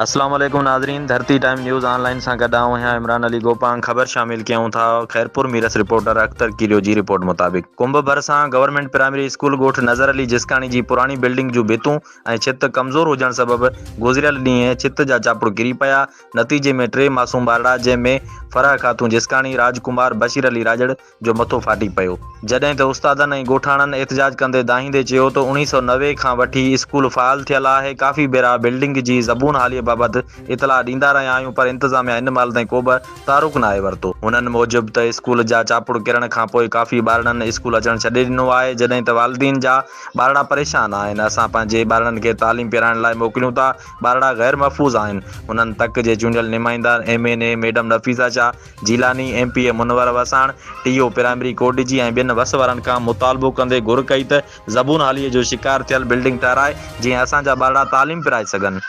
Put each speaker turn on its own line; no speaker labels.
اسلام عليڪم ناظرين ڌرتي ٽائيم نيوز آن لائين سان گڏ آئون آهيان عمران علي گوپانگ خبر شامل ڪيون ٿا خيرپور ميرس رپورٽر اختر ڪيريو جي رپورٽ مطابق ڪنب ڀرسان گورنمينٽ پرائمري اسڪول ڳوٺ نظر علي جسڪاڻي جي پراڻي بلڊنگ جون ڀتون ۽ ڇت ڪمزور هجڻ سبب گذريل ڏينهن ڇت جا چاپڙ ڪري پيا نتيجي ۾ ٽي معصوم ٻارڙا جنهن ۾ فرح خاتون جسڪاڻي راج ڪمار بشير علي راڄڙ جو مٿو ڦاٽي پيو. جڏهن ته استادن ۽ ڳوٺاڻن احتجاج ڪندي دانهيندي چيو ته اوڻيهه سئو 90 کان وٺي اسڪول فعال ٿيل آهي، ڪافي ڀيرا بلڊنگ جي زبون حاليء بابت اطلاع ڏيندا رهيا آهيون پر انتظاميا هن مهل تائين ڪوبه تحرڪ ناهي ورتو. هنن موجب ته اسڪول جا چاپڙ ڪرڻ کانپوء ڪافي ٻارڙن اسڪول اچڻ ڇڏي ڏنو آهي، جڏهن ته والدين جا ٻارڙا پريشان آهن، اسان پنهنجي ٻارڙن کي تعليم پرائڻ لاء موڪليون ٿا، ٻارڙا غير محفوظ آهن. هنن تڪ جي چونڊيل نمائندا M N A madam Nafisa Shah Jilani, M P A Munawar Wassan, T O primary Kotdiji ۽ ٻين وس وارن کان مطالبو ڪندي گهر ڪئي ته زبون حاليء جو شڪار ٿيل بلڊنگ ٺهرائي جيئن اسان جا ٻارڙا تعليم پرائي سگهن.